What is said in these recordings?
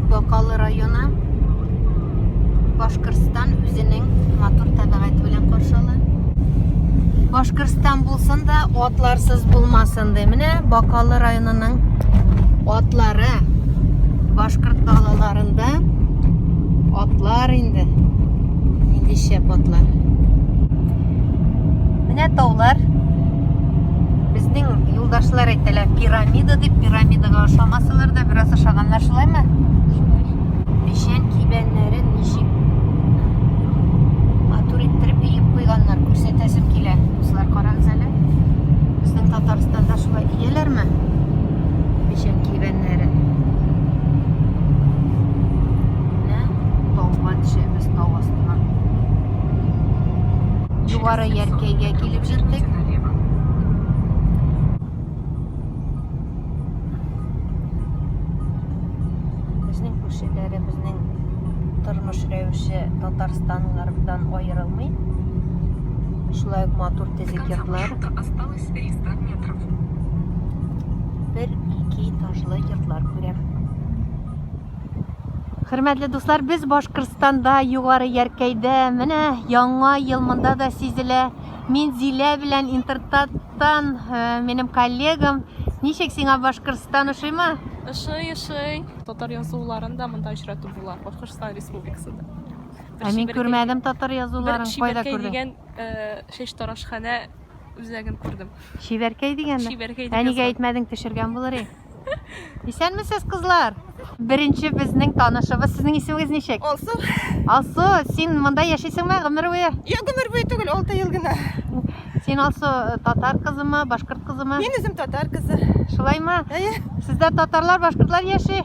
Бакалы районы. Башкортстан үзенең матур табигате белән каршы ала. Башкортстан булсын да, атларсыз булмасын ди. Менә Бакалы районының атлары. Башкорт далаларында атлар инде. Нинди шәп атлар. Менә таулар. Безнең юлдашлар әйтәләр, пирамида дип, пирамидага ошамасалар да, бераз ошаганнар шулаймы? Печән кибәннәрен ничек матур иттереп өеп куйганнар, күрсәтәсем килә. Дуслар, карагыз әле. Безнең Татарстанда шулай өяләрме? Печән кибәннәрен. Менә тауга төшәбез, тау астына. Югары Яркәйгә килеп җиттек. Безнең күршеләребезнең тормыш рәвеше татарстанлардан аерылмый. Шулай ук матур төзек йортлар. Осталось 300 метров. Бер, ике этажлы йортлар күрәм. Хөрмәтле дуслар, без Башкортстанда, Югары Яркәйдә. Менә яңа ел монда да сизелә. Мин Зилә белән Интертаттан, э, минем коллегам. Ничек сиңа Башкортстан ошыймы? Ошый, ошый. Татар язуларын да монда очратып була, Башкортстан Республикасында. Ә мин күрмәдем татар язуларын, кайда күрдең? күрдең? дигән э, чәчтарашханә үзәген күрдем. Чибәркәй дигәнме? Чибәркәй дип Ә нигә язган. әйтмәдең, төшергән булыр идең. Исәнмесез, кызлар! Беренче безнең танышыбыз. Сезнең исемегез ничек? Алсу. Алсу, син монда яшисеңме гомер буе? Юк, гомер буе түгел, 6 ел гына. Син Алсу татар кызымы, башкорт кызымы? Мин үзем татар кызы. Шулаймы? Әйе. Сездә татарлар, башкортлар яши?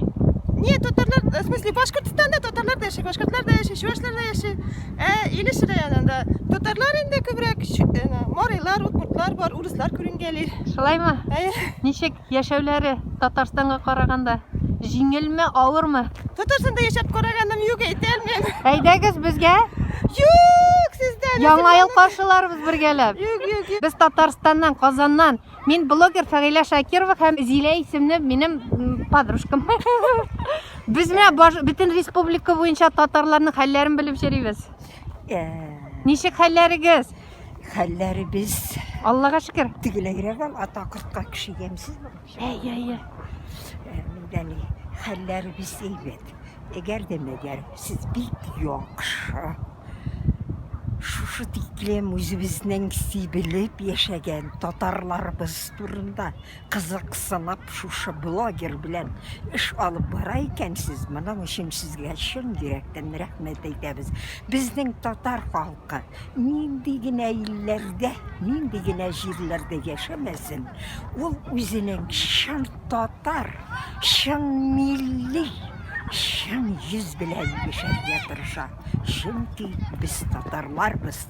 Не, татарлар, в смысле, Башкортстанда татарлар да яши, башкортлар да яши, чувашлар да яши. Ә Илеш районында татарлар инде күбрәк, марилар, удмуртлар бар, урыслар күренгәли. Шулаймы? Әйе. Ничек яшәүләре Татарстанга караганда? Җиңелме, авырмы? Татарстанда яшәп караганым юк, әйтә алмыйм. Әйдәгез безгә. Юк, сездән. Яңа ел каршыларбыз бергәләп. Юк, юк, юк. Без Татарстаннан, Казаннан. Мин блогер Фәгыйлә Шакирова һәм Зилә исемле минем подружкам. Без менә баш, бөтен республика буенча татарларның хәлләрен белеп йөрибез. Э. Ничек хәлләрегез? Хәлләребез. Аллага шөкер. Тегеләйрәк ал, ата кортка кеше ямьсез булып чыга. Әй, әй, әй. Э, Миндә ни, хәлләребез әйбәт. Әгәр дә мәгәр сез бик яхшы шушы тиклем үзебезнең сибелеп яшәгән татарларыбыз турында кызыксынып шушы блогер белән эш алып бара икәнсез, моның өчен сезгә чын йөрәктән рәхмәт әйтәбез. Безнең татар халкы нинди генә илләрдә, нинди генә җирләрдә яшәмәсен, ул үзенең чын татар, чын милли, чын йөз белән яшәргә тырыша. Чөнки без татарларбыз.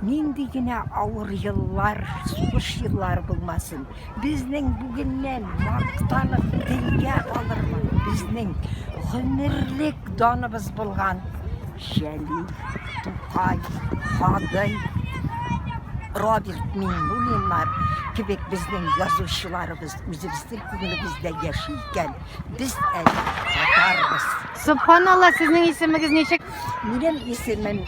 Нинди генә авыр еллар, сугыш еллары булмасын, безнең бүгеннән мактанып телгә алырлык, безнең гомерлек даныбыз булган Җәлил, Тукай, Һадый, Роберт Миңнуллиннар кебек безнең язучыларыбыз үзебезнең күңелебездә яши икән, без әле татарбыз. Сөбханалла, сезнең исемегез ничек? Минем исемем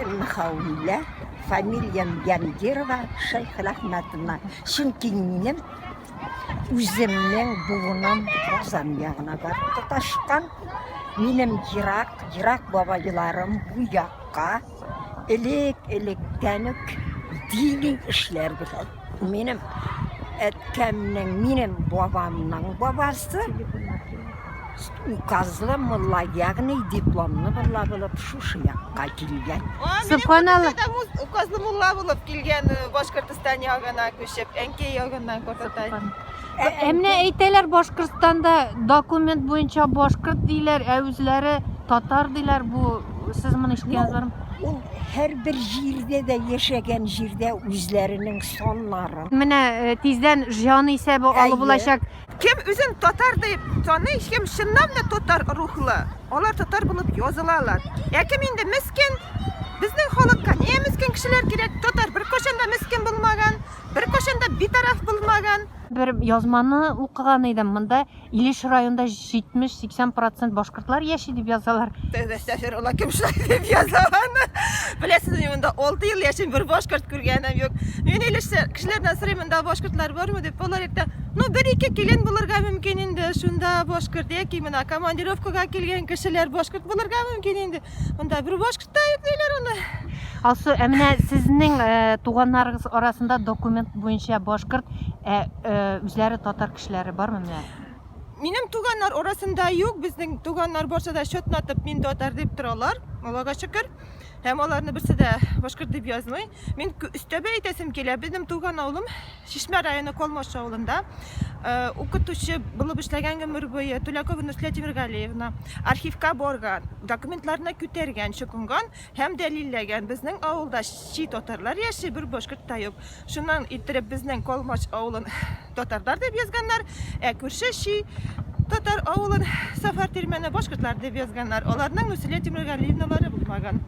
Мөхәүмилә, фамилиям Янгирова Шәйхеләхмәтовна. Чөнки минем үземнең буыным Казан ягына барып тоташкан. Минем ерак, ерак бабайларым бу якка элек-электән үк дини эшләр белән. Минем әткәмнең, минем бабамның бабасы указлы мулла, ягъни дипломлы мулла булып шушы якка килгән. Сөбханалла. Указлы мулла булып килгән э, Башкортостан ягына күчеп, әнкәй ягыннан картатай. Ә менә әйтәләр Башкортстанда документ буенча башкорт диләр, ә үзләре татар диләр. Бу сез моны ишеткәнегез бармы? Ул һәрбер җирдә дә яшәгән җирдә үзләренең саннарын. Менә э, тиздән җан исәбе алу булачак. Кем үзен татар дип таный, кем чыннан да татар рухлы, алар татар булып язылалар. Ә кем инде мескен, безнең халыкка не мескен кешеләр кирәк? Татар беркайчан да мескен булмаган. Беркайчан да битараф булмаган. Бер язманы укыган идем. Монда Илеш районында 70-80 процент башкортлар яши дип язалар. Әстәгъфирулла, кем шулай дип яза аны? Беләсез, мин монда 6 ел яшим, бер башкорт күргәнем юк. Мин Илеш кешеләреннән сорыйм, монда башкортлар бармы дип. Алар әйтә, ну бер-ике килен булырга мөмкин инде, шунда башкорт яки менә командировкага килгән кешеләр башкорт булырга мөмкин инде. Монда бер башкорт та юк диләр аны. Алсу, ә менә сезнең э, туганнарыгыз арасында документ буенча башкорт, ә э, үзләре татар кешеләре бармы менә? Минем туганнар арасында юк, безнең туганнар барса да чатнатып мин татар дип торалар, Аллага шөкер. Һәм аларны берсе дә башкорт дип язмый. Мин өстәп әйтәсем килә, безнең туган авылым Чишмә районы Колмаш авылында э, укытучы булып эшләгән гомер буе Тулякова Нурсилә Тимергалиевна архивка барган, документларны күтәргән, чокынган һәм дәлилләгән. Безнең авылда чи татарлар яши, бер башкорт та юк. Шуннан иттереп безнең Колмач авылын татарлар дип язганнар, ә күрше чи татар авылын Сафар Тирмәне башкортлар дип язганнар. Аларның Нурсилә Тимергалиевналары булмаган.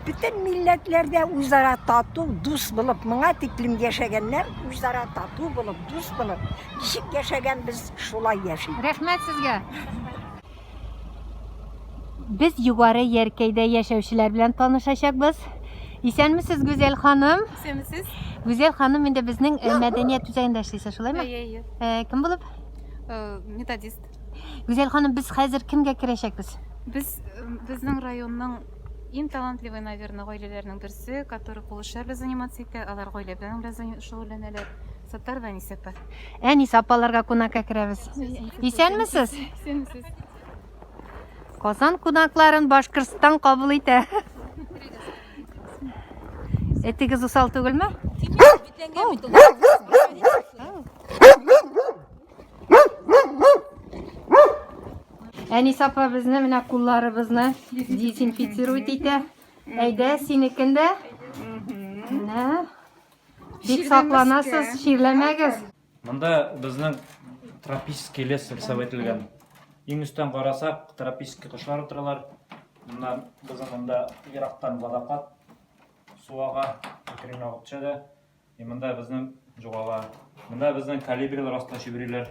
Бөтен милләтләр дә үзара тату, дус булып, моңа тиклем яшәгәннәр, үзара тату булып, дус булып, ничек яшәгәнбез, шулай яшибез. Рәхмәт сезгә. Без Югары Яркәйдә яшәүчеләр белән танышачакбыз. Исәнмесез, Гүзәл ханым. Исәнмесез. Гүзәл ханым инде безнең э, мәдәният үзәгендә эшлисез, шулаймы? Әйе, әйе. Э, кем булып? Э, методист. Гүзәл ханым, без хәзер кемгә керәчәкбез? Без безнең районның иң талантливый, наверное, гаиләләрнең берсе, который кул эшләр белән заниматься итә, алар гаилә белән белән шөгыльләнәләр. Саттарова Әнисә апа. Әнисә апаларга кунакка керәбез. Исәнмесез? Исәнмесез. Казан кунакларын Башкортстан кабул итә. Этегез усал түгелме? Әнисә апа безне менә кулларыбызны дезинфицировать итә. Әйдә, синекен дә. Менә. Бик сакланасыз, чирләмәгез. Монда безнең тропический лес рисовать ителгән. Иң өстән карасак, тропический кошлар утыралар. Моннан безнең монда ерактан водопад су ага, әкрен агып төшә дә. И монда безнең жугала. Монда безнең колибрилар аста чүбриләр.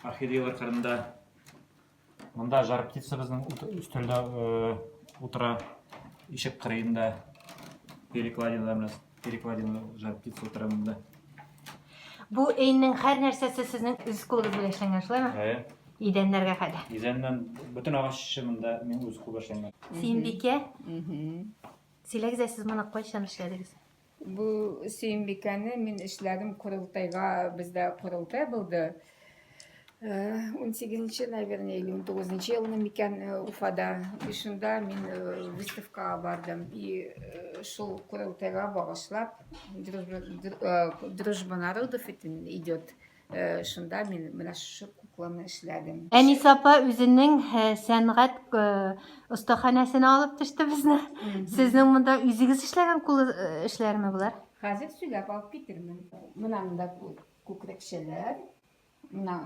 Орхидеялар кырында. Монда жар птица безнең өстәлдә э, утыра. Ишек кырыенда перекладина менә перекладина жар птица утыра монда. Бу өйнең һәр нәрсәсе сезнең үз кулыгыз белән эшләнгән, шулаймы? Әйе. Идәннәргә хәтле. Идәннән бөтен агач эше монда мин үз кул эшләнгән. Сөембикә. Сөйләгез ә сез моны кайчан эшләдегез? Бу Сөембикәне мин эшләдем корылтайга, бездә корылтай булды. 18-нче, наверное, или 19 елны микән Уфада. И шунда мин выставкага бардым. И шул корылтайга багышлап Дружба народов идет. Э, шунда мин менә шушы кукланы эшләдем. Әнисә апа үзенең э, сәнгать э, остаханәсенә алып төште безне. Сезнең монда үзегез эшләгән кул эшләрме болар? Хәзер сөйләп алып китермен. Менә монда күкрәкчәләр, менә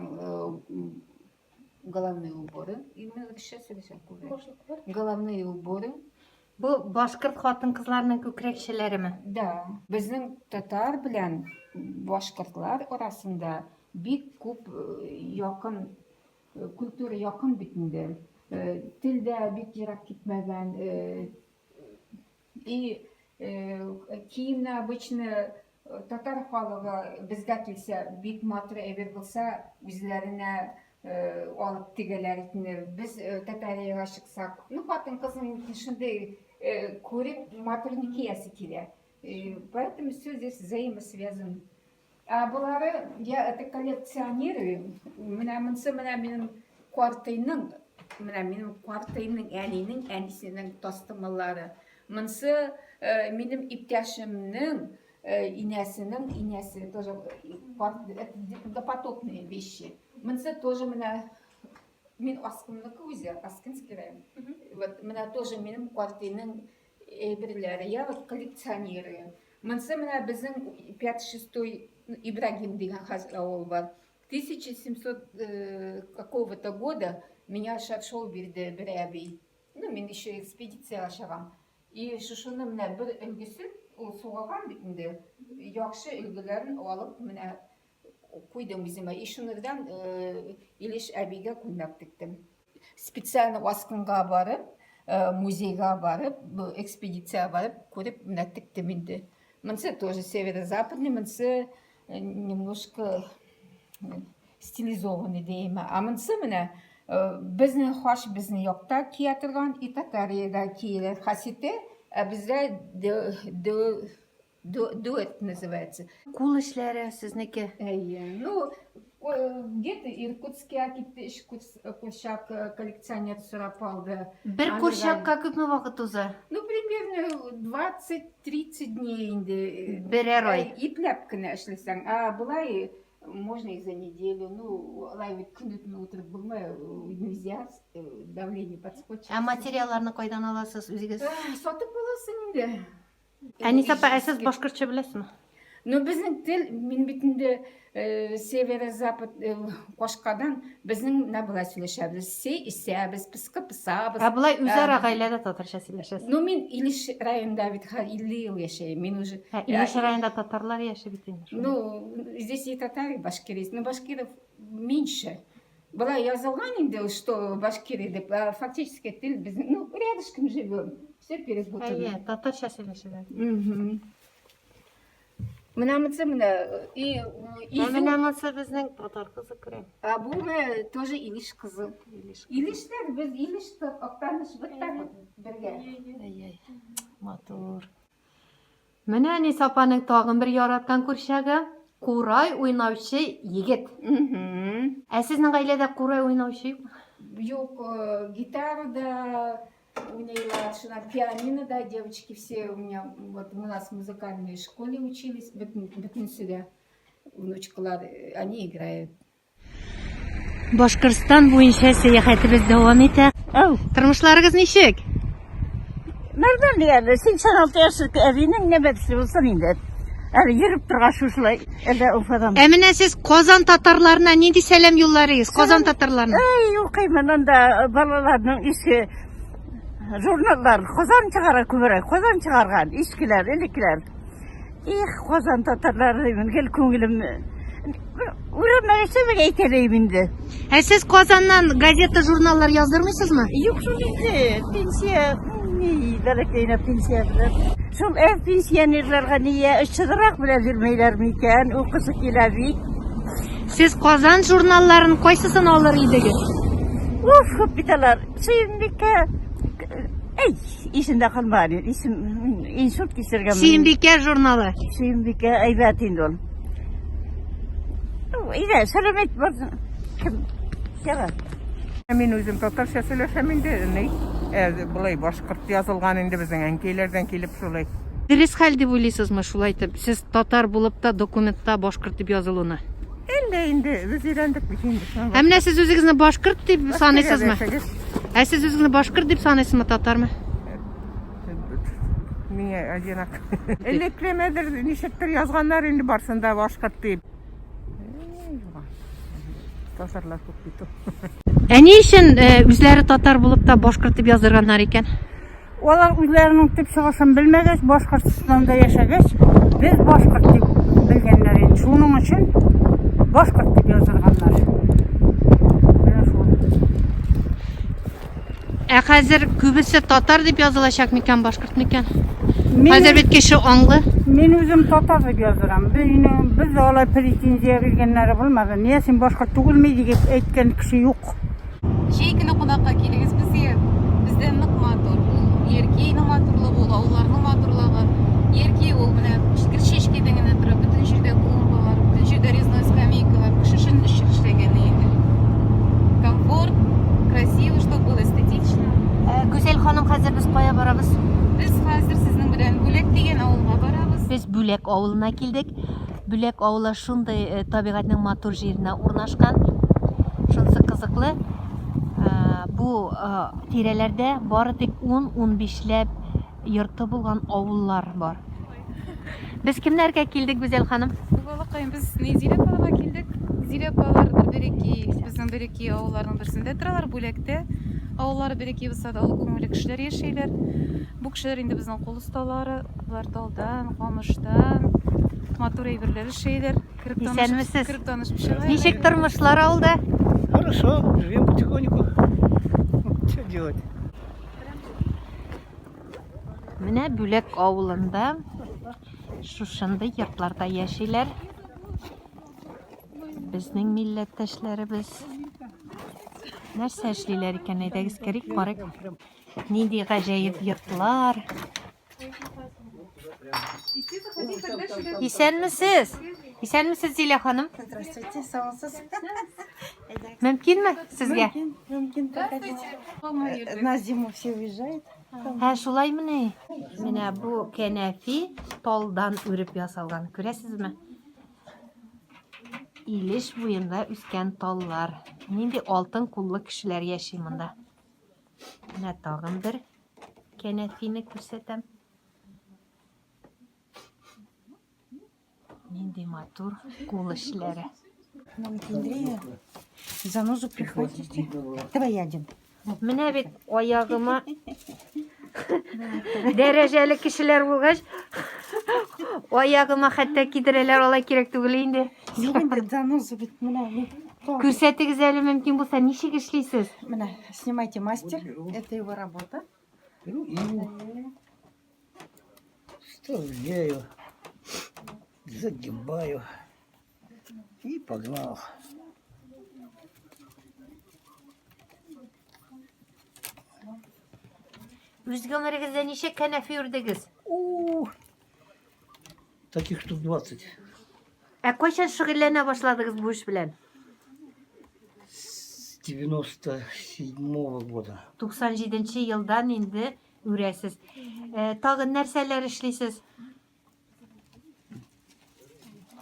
головные уборы. Именно сейчас сөйләшәм күбрәк. Головные уборы. Бу башкорт хатын-кызларының күкрәкчәләреме? Да. Безнең татар белән башкортлар арасында бик күп якын культура якын бит инде. Тел дә бик ерак китмәгән. И киемне обычно татар халыгы безгә килсә, бик матур әйбер булса, үзләренә алып тегәләр итне. Без Татариягә чыксак, ну, хатын-кызның шундый күреп матурны киясе килә. Поэтому все здесь взаимосвязано. Ә болары я это коллекционирую. Менә монысы менә минем картыйның, менә минем картыйның әнинең әнисенең тастымаллары. Монысы э, минем иптәшемнең э, инәсенең инәсе тоже э, допотопные вещи. Монысы тоже менә мин Аскынныкы үзе, Аскинский район. Вот менә тоже минем картыйның әйберләре. Я вот коллекционирую. Монсы менә безнең 5-6 Ибрагим дигән хәзер авыл бар. 1700 э, какого-то года меня шаршол бирде бер әби. Ну, мин еще экспедициягә чыгам. И шушыны менә бер өлгесе, ул сугылган бит инде. Яхшы өлгеләрен алып менә куйдым үземә. И шунырдан Илеш әбигә күлмәк тектем. Специально Аскынга барып, музейга барып, бу экспедициягә барып, күреп менә тектем инде. Монысы тоже северо-западный, монысы немножко стилизованный димме. Ә монысы менә безнең хаш безнең якта кия торган и Татариядә киелә хасите, ә бездә дуэт называется. Кул эшләре сезнеке. Әйе. Ну, где-то Иркутскига китте өч курчак коллекционер сорап алды. Бер курчакка күпме вакыт уза? Ну, примерно 20-30 дней инде. Берәр ай. Ипләп кенә эшләсәң. А болай можно и за неделю. Ну, алай бит көне-төне утырып булмый, нельзя, давление подскочит. Ә материалларны кайдан аласыз үзегез? Сатып аласың инде. Әнисә апа, ә сез башкортча беләсезме? Ну, безнең тел, мин бит инде э, северо-запад э, Кашкадан, безнең менә болай сөйләшәбез. Сей исәбез, пыскы пысабыз. Ә болай үзара гаиләдә татарча сөйләшәсез? Ну, мин Илеш районында бит хәзер 50 ел яшәйм. Мин уже Ә, Илеш районында татарлар яши бит инде. Ну, здесь и татары, и башкиры есть, но башкиров меньше. Болай язылган инде ул, что башкиры дип, а фактически тел безнең, ну, рядышком живем. Все перепутано. Әйе, татарча сөйләшәләр. Мгм. Менә монысы менә и Ә изю. менә монысы безнең татар кызы күрәм. А бу менә тоже Илеш кызы. Илешләр без Илеш Актаныш бер так вот бергә. Әй-әй, матур. Менә Әнис апаның тагын бер яраткан курчагы, курай уйнаучы егет. Ә сезнең гаиләдә курай уйнаучы юкмы? Юк, э, гитарада уйныйлар, шуннан пианинода девочки все у меня, вот у нас в музыкальной школе учились, бөтенесе дә внучкалар, э, они играют. Башкортстан буенча сәяхәтебез дәвам итә. Әү. Тормышларыгыз ничек? Нормально әле. 86 яшьлек әбинең нәмәсе булсын инде. Әле йөреп торган шушылай, әллә Уфадан. Ә менә сез Казан татарларына нинди сәлам юлларыгыз? Казан татарларына. Әй, укыймын анда балаларның иске журналлар. Казан чыгара күбрәк, Казан чыгарган искеләр, элеккеләр. Их, Казан татарлары димин, гел күңелем Үрәмәгәчә бик әйтәләйм инде. Ә сез Казаннан газета, журналлар яздырмыйсызмы? Юк шул инде, пенсия, ни, бәләкәйнә пенсия белән. Шул әз пенсионерларга нигә очсызрак белән бирмәйләр микән? Укысы килә бит. Сез Казан журналларын кайсысын алыр идегез? Уф, күп бит алар. Сөембикә, әй, Исемдә калмаган инде. Исем инсульт кичергән. Сөембикә журналы. Сөембикә әйбәт инде ул. Әйдә, сәлам әйт, бар. Кем? Сиңа. Мин үзем татарча сөйләшәм инде, ни, ә, болай башкорт язылган инде безнең әнкәйләрдән килеп шулай. Дөрес хәл дип уйлыйсызмы шулай итеп, сез татар булып та документта башкорт дип язылуны? Әллә инде без өйрәндек бит инде. Ә менә сез үзегезне башкорт дип саныйсызмы? Ә сез үзегезне башкорт дип саныйсызмы, татармы? Миңа одинак. Элеклемәдер, ничектер язганнар инде барсын да башкорт дип. Татарлар күп бит ул. Ә ни өчен үзләре татар булып та башкорт дип яздырганнар икән? Алар үзләренең төп чыгышын белмәгәч, Башкортстанда яшәгәч, без башкорт дип белгәннәр инде. Шуның өчен башкорт дип яздырганнар. Менә шул. Ә хәзер күбесе татар дип язылачак микән, башкорт микән? Хәзер бит кеше аңлы. Мин үзем татар дип яздырам. Без алай претензия биргәннәре булмады. Нигә син башкорт түгелме дип әйткән кеше юк. Җәй көне кунакка килегез безгә. Бездә нык матур. Ул Яркәйнең матурлыгы, ул авылларның матурлыгы. Яркәй ул менә гел чәчкәдән генә тора. Бөтен җирдә клумбалар, бөтен җирдә резной скамейкалар. Кеше өчен эшләгән инде. Комфорт, красиво, чтобы было эстетично. Э, Гүзәл ханым, хәзер без кая барабыз? Без хәзер сезнең белән Бүләк дигән авылга барабыз. Без Бүләк авылына килдек. Бүләк авылы шундый э, табигатьнең матур җиренә урнашкан. Шунысы кызыклы, э, бу э, тирәләрдә бары тик 10-15ләп йорты булган авыллар бар. Без кемнәргә килдек, Гүзәл ханым? Балакаем, без Нәзилә апаларга килдек. Нәзилә апалар бер-ике, безнең бер-ике авылларның берсендә торалар, Бүләктә. Авыллары бәләкәй булса да, олы күңелле кешеләр яшәйләр. Бу кешеләр инде безнең кул осталары. Болар талдан, камыштан матур әйберләр эшләйләр. Кереп танышып, Исәнмесез. кереп танышып чыгайык. Ничек тормышлар авылда? Хорошо, живем потихоньку. Что делать? Менә Бүләк авылында шушындый йортларда яшиләр. Безнең милләттәшләребез. Нәрсә эшлиләр икән? Әйдәгез керик, карыйк. Нинди гаҗәеп йортлар. Исәнмесез? Исәнмесез, Зилә ханым? Здравствуйте, саумысыз. Мөмкинме сезгә? Мөмкин, проходите. На зиму все уезжают. Ә шулаймыни? Менә бу кәнәфи талдан үреп ясалган. Күрәсезме? Илеш буенда үскән таллар. Нинди алтын куллы кешеләр яши монда. Менә тагын бер кәнәфине күрсәтәм. Нинди матур кул эшләре. Занозу прихватите. Давай я один. Менә бит аягыма дәрәҗәле кешеләр булгач, аягыма хәтта кидерәләр, алай кирәк түгел инде. Юк инде занозу бит менә. Күрсәтегез әле мөмкин булса, ничек эшлисез? Менә, снимайте мастер, это его работа. Беру иву, вставляю, загибаю и погнал. Үз гомерегездә ничә кәнәфи үрдегез? У, таких штук 20. Ә кайчан шөгыльләнә башладыгыз бу эш белән? С 97 года. 97 елдан инде үрәсез. Э, тагын нәрсәләр эшлисез?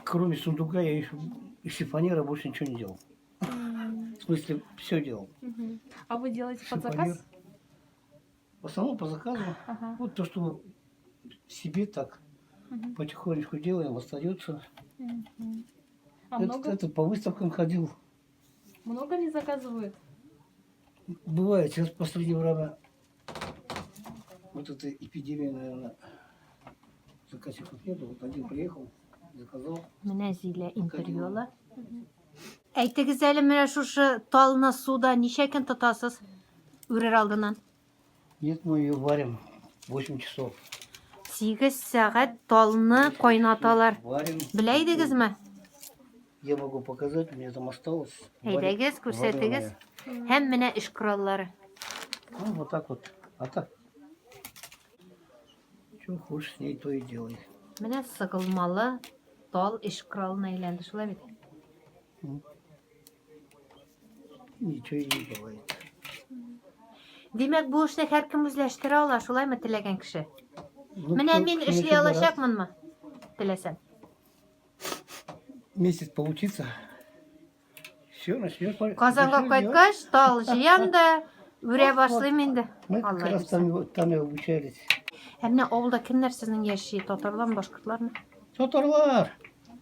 Кроме сундука я еще из шифонера больше ничего не делал. В смысле, все делал. А вы делаете под Шифонер. заказ? В основном по заказу. Ага. Вот то, что себе так потихонечку делаем, остается. А Этот, много, этот по выставкам ходил. много ли заказывают? Бывает, сейчас в последнее время вот эта эпидемия, наверное, заказчиков нету. Вот один приехал, заказал. Менә Зилә интервью ала. Әйтегез әле, менә шушы талны суда ничә көн тотасыз? Үрер алдыннан. Нет, мы ее варим 8 часов. 8 сәгать талны кайнаталар. Варим. Белә идегезме? Я могу показать, у меня там осталось. Әйдәгез, күрсәтегез. Вареная. Һәм менә эш кораллары. Ну, вот так вот. А так. Что хочешь с ней, то и делай. Менә сыгылмалы тал эш коралына әйләнде, шулай бит? Ничего и не бывает. Димәк, бу эшне һәркем үзләштерә ала, шулаймы теләгән кеше? Ну, Менә кто- мин кто эшли ничего раз алачакмынмы? Теләсәм. Месяц поучиться. Все, начнешь. Казанга начнешь делать. кайткач, тал җыям да, үрә башлыйм инде. Мы как Алла раз бирсә. там, там и обучались. Ә менә авылда кемнәр сезнең яши? Татарлармы, башкортлармы? Татарлар.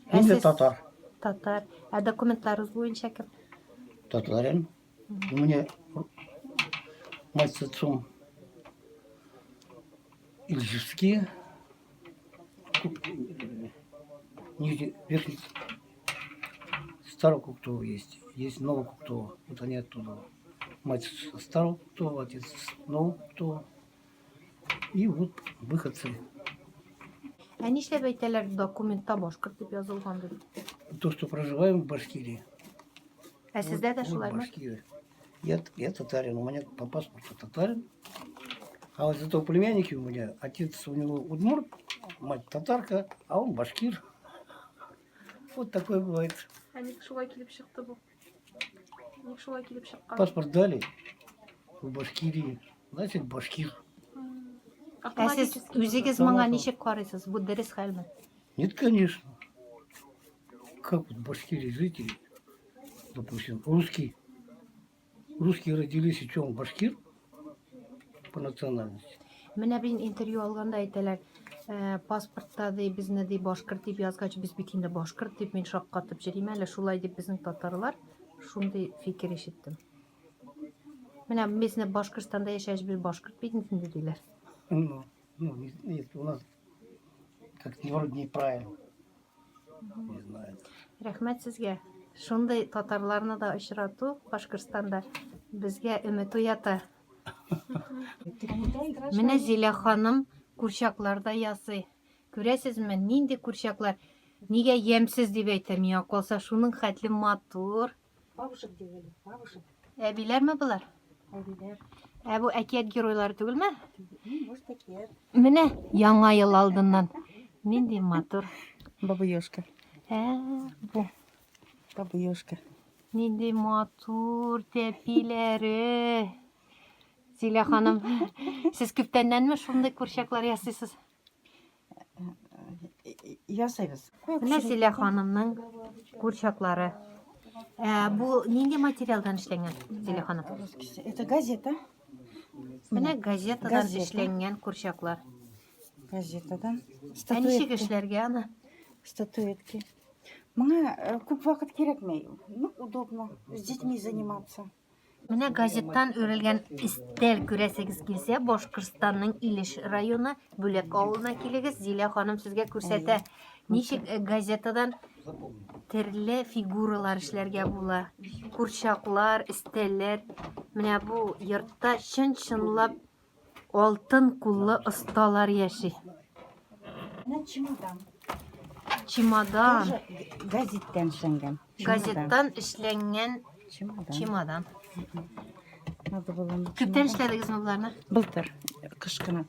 Ә Мин дә сез- татар. Татар. Ә документларыгыз буенча кем? Татарин. У меня мать с отцом Ильжевские. Нижний, верхний, Старого Куктова есть. Есть Нового Куктова. Вот они оттуда. Мать с Старого Куктова, отец с Нового Куктова. И вот выходцы. Ә нишләп әйтәләр документта башкорт дип язылган дип? То, что проживаем в Башкирии. Ә сездә дә Вот шулаймы? башкиры. Я татарин, у меня по паспорту татарин. А вот зато племянники у меня, отец у него удмурт, мать татарка, а он башкир. Вот такое бывает. Ә ник шулай килеп чыкты бу? Ник шулай килеп чыккан? Паспорт дали в Башкирии, значит башкир. Ә сез Автоматически. үзегез моңа ничек карыйсыз? Бу дөрес хәлме? Нет, конечно. Как вот в Башкирии жители, допустим, русские, русские родились, и что он башкир по национальности? Менә мин интервью алганда әйтәләр, э, паспортта ди безне ди башкорт дип язгач, без бит инде башкорт дип мин шаккатып йөрим әле, шулай дип безнең татарлар шундый фикер ишеттем. Менә безне Башкортстанда яшәгәч, без башкорт бит инде диләр. Ну, ну, нет, у нас как-то вроде неправильно. Не знаю. Рәхмәт сезгә. Шундый татарларны да очрату Башкортстанда безгә өмет уята. Менә Зилә ханым курчаклар да ясый. Күрәсезме, нинди курчаклар? Нигә ямьсез дип әйтә, миңа калса шуның хәтле матур. Бабушек делали, бабушек. Әбиләрме болар? Әбиләр. Ә бу әкият геройлары түгелме? Ну, может, әкият. Менә яңа ел алдыннан. Нинди матур. Баба Ёжка. Ә, бу. Баба Ёжка. Нинди матур тәпиләре. Зилә ханым, сез күптәннәнме шундый курчаклар ясыйсыз? Ясыйбыз. Менә Зилә ханымның курчаклары. Ә, бу нинди материалдан эшләнгән, Зилә ханым? Это газета. Менә газетадан Газета. эшләнгән курчаклар. Газетадан. Ә ничек эшләргә аны? Статуэтки. Моңа э, күп вакыт кирәкми. Ну, удобно. С детьми заниматься. Менә газеттан үрелгән өстәл күрәсегез килсә, Башкортстанның Илеш районы Бүләк авылына килегез. Зилә ханым сезгә күрсәтә, ничек э, газетадан төрле фигуралар эшләргә була. Курчаклар, өстәлләр. Менә бу йортта чын-чынлап Алтын куллы осталар яши. Менә чемодан. Чемодан. Тоже газеттан эшләнгән. Газеттан эшләнгән чемодан. Чемодан. Надо было на Күптән чемодан. эшләдегезме боларны? Былтыр кыш көне.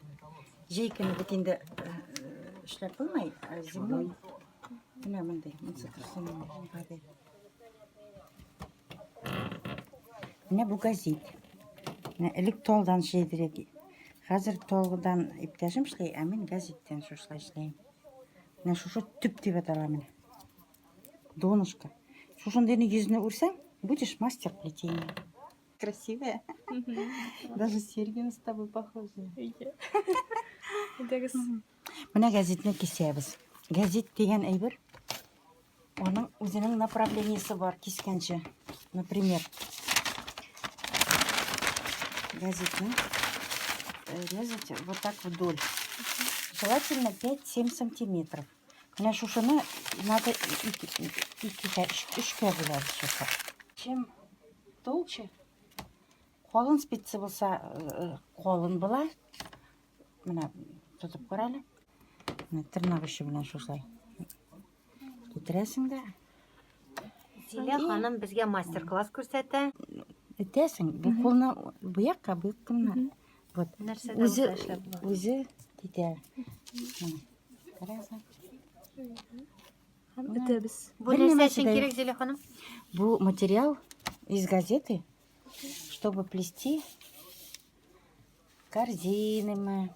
Җәй көне бит инде э, эшләп булмый, ә зимой менә мондый, монысы торсын гади. Менә бу газет. Менә элек талдан эшләйдер. Хәзер талдан иптәшем эшли, ә мин газеттән шушылай эшләйм. Менә шушы төп дип атала менә. Донышко. Шушындыйны йөзенә үрсәң, будешь мастер плетения. Красивая. Даже серьги с тобой похожи. Әйдәгез. Менә газетны кисәбез. Газет дигән әйбер Аның үзенең направлениесе бар кискәнче. Например, газетны э, резать вот так вдоль. Желательно 5-7 сантиметров. Менә шушыны надо икегә, өчкә бүләбез Чем толще, калын спица булса, э, калын була. Менә тотып кара әле. Менә тырнак очы белән шушылай. Китерәсең дә. Зилә ханым безгә мастер-класс күрсәтә. Этәсең, бу кулны бу якка, бу якка. Вот. Нәрсә дә Үзе булса эшләп була. үзе китә. Карасаң. Һәм этәбез. Бу Бер нәрсә нәмәсе өчен дә кирәк, юк. Зилә ханым? Бу материал из газеты, чтобы плести корзины,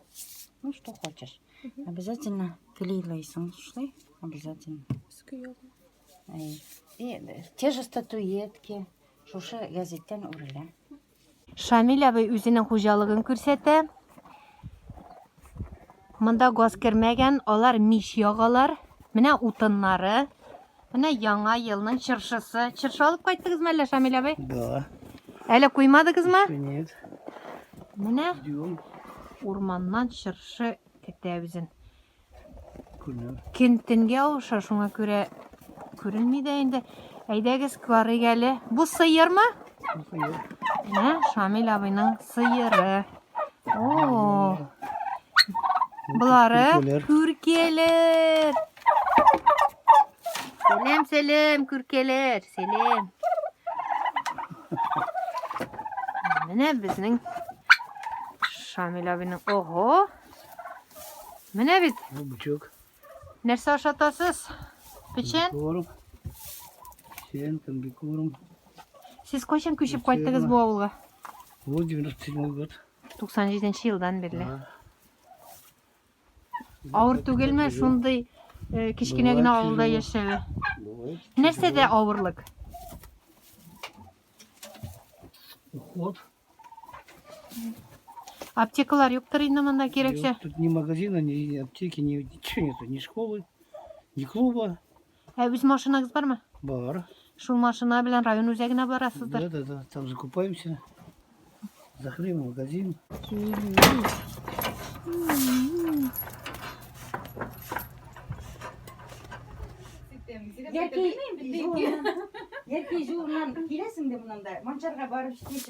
ну что хочешь. Обязательно клейлайсың шулай, обязательно. И те же статуэтки, шушы газеттән үрелә. Шамил абый үзенең хуҗалыгын күрсәтә. Монда газ кермәгән, алар мич ягалар. Менә утыннары. Менә яңа елның чыршысы. Чыршы алып кайттыгызмы әллә, Шамил абый? Да. Әле куймадыгызмы? Нет. Менә Ждем. урманнан чыршы көтә үзен. Күренә. Көн төнгә авыша, шуңа күрә күренми дә инде. Әйдәгез, карыйк әле. Бу сыермы? Бу сыер. Менә Шамил абыйның сыеры. О! Болары күркәләр. Сәлам, сәлам, күркәләр, сәлам. Менә безнең Шамил абыйның. Ого! Менә бит. Бу бычок. Нәрсә ашатасыз? Печән? Комбикорм. Печән, комбикорм. Сез кайчан күчеп кайттыгыз бу авылга? Вот 97 год. 97 елдан бирле. Авыр түгелме шундый э, кечкенә генә авылда яшәве? Нәрсәдә авырлык? Уход. Аптекалар юктыр инде монда кирәксә. Тут ни магазина, ни аптеки, ни ничего нету, ни школы, ни клуба. Ә үз машинагыз бармы? Бар. Шул машина белән район үзәгенә барасыздыр. Да, да, да, там закупаемся. За хлебом магазин. Яркәй юлыннан, Яркәй юлыннан киләсең дә моннан да, Манчарга барып җиткәнче.